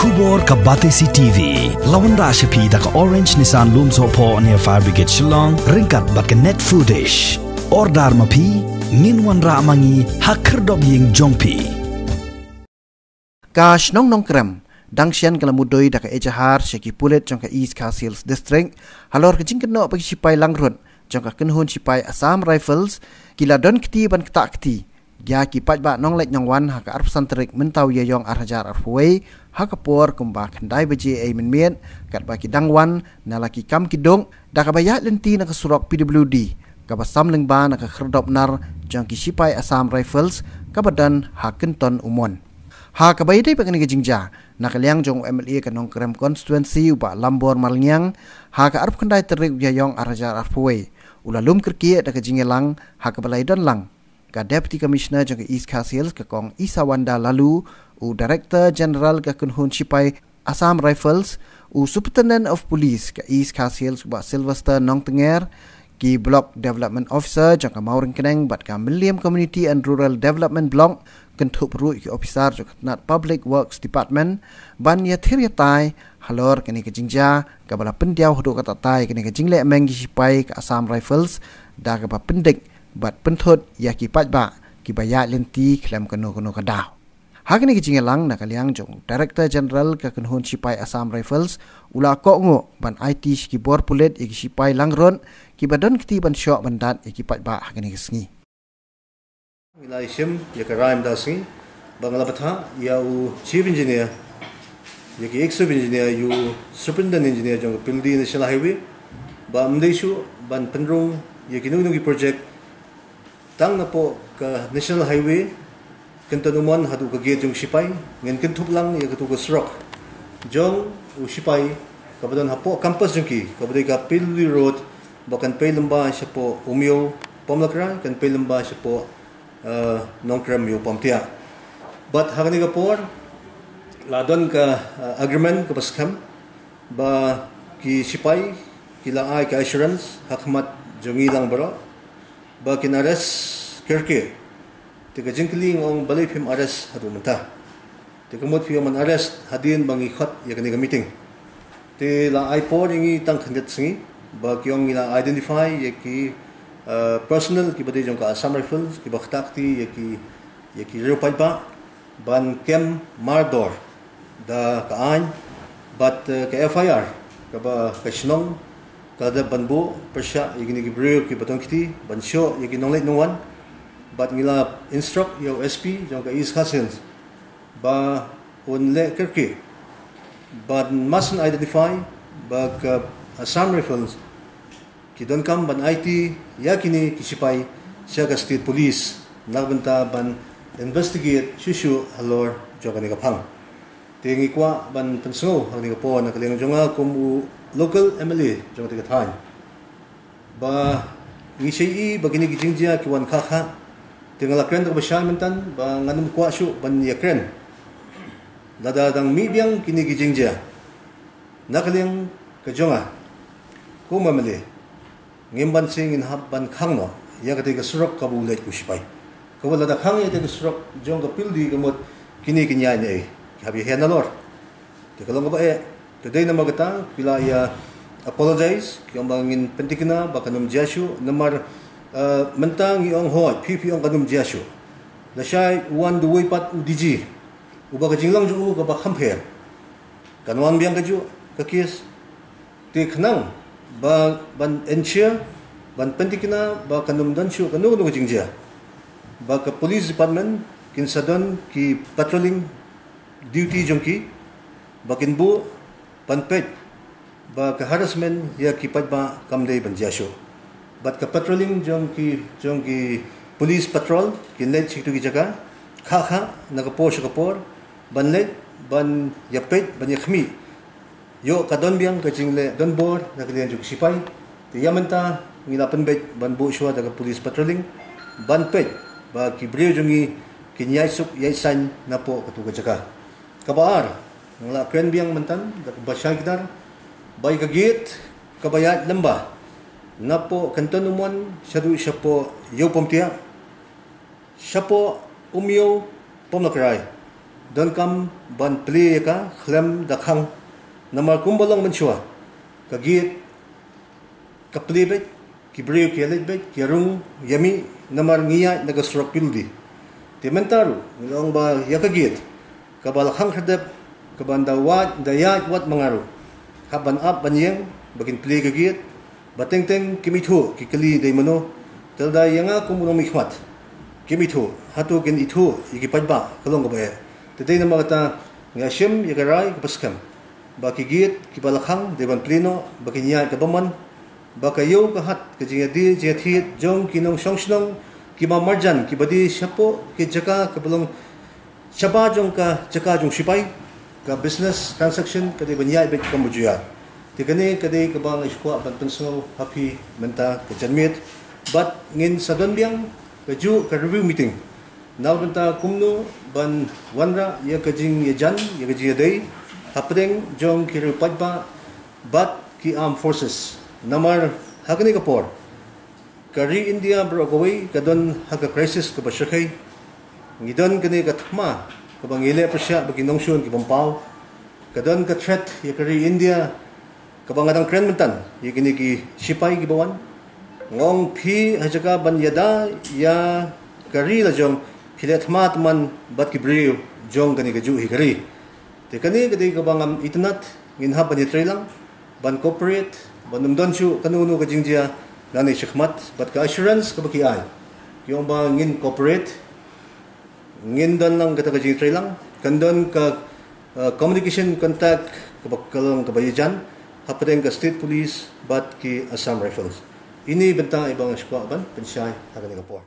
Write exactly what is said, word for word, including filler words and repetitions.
Khubor ka Batesi T V. La wanrah sha phi da ka Orange Nissan Lumsohphoh near Fire Brigade Shillong, ryngkat bad ka Net Foodish. Order ma phi, ngin wanrah ma ngi ha khyrdop ïing jong phi. Ka shnong Nongkrem, dang shen ka la mudui da ka ejahar sha ki pulit jong ka East Khasi Hills District, halor ka jingkynnoh ba ki sipai langrut jong ka kynhun sipai Assam Rifles ki la don kti ban ktah kti ïa ki paidbah nongleit nongwan ha ka arphew san tarik mynta u Ïaïong ar hajar arphew wei, ha ka por kumba khyndai baje ei mynmiet, katba ki dang wan na la ki kam ki duk, da kaba ïaid lynti na ka surok P W D kaba sam lyngba na ka khyrdop nar jong ki sipai Assam Rifles kaba don ha Kynton Umon. Ha kaba ïadei bad kane ka jingjia, na ka liang jong u M L A ka Nongkrem Constituency u Bah Lambor Malngiang, ha ka arphew khyndai tarik u Ïaïong ar hajar arphew wei, u la lum kyrkieh da ka jingïalang ha kaba la ïadon lang ka Deputy Commissioner jong ka East Khasi Hills ka Kong Isawanda Laloo, u Director General ka kynhun sipai Assam Rifles, u Superintendent of Police ka East Khasi Hills u Bah Sylvester Nongtnger, ki Block Development Officer jong ka Mawryngkneng bad ka Mylliem Community and Rural Development Block, kynthup ruh ki ophisar jong ka tnat Public Works Department, ban ïathir ïatai halor kane ka jingjia kaba la pyndiaw haduh katta katta ïa kane ka jingleh meng ki sipai ka Assam Rifles, da kaba pyndik bad pynthut ïa ki paidbah kiba ïaid lynti khlem kano kano ka daw. Ha kane ka jingïalang na ka liang jong u Director General ka kynhun sipai Assam Rifles, u la kohnguh ban aiti sha ki bor pulit ïa ki sipai langrut kiba don kti ban shoh ban dat ïa ki paidbah ha kane ka sngi. Ngi la ïashim ïa ka rai mynta ka sngi ba nga la bthah ïa u Chief Engineer, ïa ki Executive Engineer, ïa u Superintendent Engineer jong ka P W D National Highway, ba ym dei shuh ban pynrung ïa kino kino ki project tang napoh ka National Highway, Kynton Umon haduh ka gate jong ki sipai. Ngin kynthup lang ïa katu ka surok jong u sipai kaba don hapoh campus jong ki, kaba dei ka P W D Road, ba kan pei lyngba shapoh Umiew Pomlakrai, kan pei lyngba shapoh, eh, Nongkrem Ïew Pamtiah. Bad ha kane ka por la don ka, eh, agreement kaba skhem ba ki sipai ki la ai ka assurance ha khmat jong ngi lang baroh ba kin arrest kyrkieh. Te ka jingkylli nga ong balei phim arrest haduh mynta? Te ka mut phi ong ban arrest hadien ba ngi khot ïa kane ka meeting. Te la ai por ïa ngi tang khyndiat sngi ba ki ong ngi la identify ïa ki, uh, personnel kiba dei jong ka Assam Rifles kiba ktah kti ïa ki, ïa ki riew paidbah ban kem mardor da ka aiñ bad, uh, ka F I R kaba ka shnong ka la dep ban buh pyrshah ïa kine ki briew kiba don kti ban shoh ïa ki nongleit nongwan. Bad ngi la instruct ïa u S P jong ka East Khasi Hills ba un leh kyrkieh ban mas un identify ba ka Assam Rifles ki donkam ban aiti ïa kine ki sipai sha ka State Police na ka bynta ban investigate shuh shuh halor jong kane ka phang. Te ngi kwah ban pynsngew ha kane ka por na ka liang jong nga kum u local M L A jong kane ka thaiñ ba ngi shai i ba kine ki jingjia ki wan kha kha. Te nga la kren da kaba shai mynta ba ngan ym kwah shuh ban ïa kren lada dang mih biang kine ki jingjia. Na ka liang ka jong nga kum M L A, ngim banse ngin hap ban khang noh ïa katei ka surok kaba u leit u sipai. Kaba lada khang ïa katei ka surok jong ka P W D ka mut kine ki ïaid ne ei, ki hap ïa heh nalor. Te ka long kaba eh, te dei namar kata ki la ïa apologize, ki ong ba ngin pynthikna ba kan ym jia shuh, namar, eh, mynta ngi ong hooid, phi phi ong kan ym jia shuh. Lashai u wan da uwei pat u D G uba ka jinglong jong u kaba kham pher. Kan wan biang kajuh ka case. Te khnang ba ban ensure, ban pynthikna ba kan ym don shuh kano kano ka jingjia, ba ka police department kin sa don ki patrolling duty jong ki ba kin buh ban peit ba ka harassment ïa ki paidbah kam dei ban jia shuh. Bad ka patrolling jong ki, jong ki police patrol kin leit sha kitu ki jaka kha kha na ka por sha ka por ban leit ban ïa peit ban ïa khmih ïoh ka don biang ka jingleh donbor na ka liang jong ki sipai. Te ïa mynta ngi la pynbeit ban buh shuwa da ka police patrolling ban peit ba ki briew jong ngi kin ïaid suk ïaid saiñ napoh katu ka jaka. Kaba ar, nga la kren biang mynta da kaba shai kdar ba ïa ka gate kaba ïaid lyngba napoh Kynton Umon shaduh shapoh Ïew Pamtiah, shapoh Umiew Pomlakrai, donkam ban plie ïa ka khlem da khang. Namar kumba long mynshuwa, ka gate ka plie beit, ki briew ki ïaleit beit, ki ïarung ïamih, namar ngi ïaid na ka surok pyldi. Te mynta ruh ngi ong ba ïa ka gate kaba la khang khyrdep, kaban da wad, da ïaid wat ma nga ruh, hap ban ap ban ïeng ba kin plie ka gate. Ba teng teng kim ithuh, ki kylli dei mano. Te lada ïa nga kum u nongmihkhmat, kim ithuh, hato kin ithuh ïa ki paidbah? Ka long kaba eh. Te dei namar kata nga shim ïa ka rai kaba skhem ba ki gate kiba la khang dei ban plie noh, ba kin ïaid kaba mon, ba ka ïew ka hat, ka jingïadie jingïathied jong ki nongshong shnong kiba marjan, kiba die shapoh ki jaka kaba long shabar jong ka jaka jong sipai, ka business transaction ka dei ban ïaid beit kum ba ju ïaid. Te kane ka dei kaba nga sngewkwah ban pynsngew ha phi mynta ka janmiet. Bad ngin sa don biang kajuh ka review meeting na bynta kumno ban wanrah ïa ka jingïajan, ïa ka jingïadei hapdeng jong ki riew paidbah bad ki armed forces. Namar ha kane ka por ka ri India baroh kawei ka don ha ka crisis kaba shyrkhei. Ngi don kane ka thma kaba ngi leh pyrshah ba ki nongshun ki bym paw. Ka don ka threat ïa ka ri India kaba nga dang kren mynta ïa kine ki sipai kiba wan. Nga ong phi ha jaka ban ïada ïa ka ri la jong, phi leh thma tymmen bad ki briew jong kane kajuh hi ka ri. Te kane ka dei kaba ngam itynnad, ngin hap ban ïatreilang, ban cooperate, ban ym don shuh kano kano ka jingjia nangne shakhmat. Bad ka assurance kaba ki ai, ki ong ba ngin cooperate, ngin don lang kata ka jingtreilang, kan don ka, uh, communication contact kaba ka long kaba ïajan hapdeng ka State Police bad ki Assam Rifles. Ine i bynta iba nga sngewkwah ban pynshai ha kane ka por.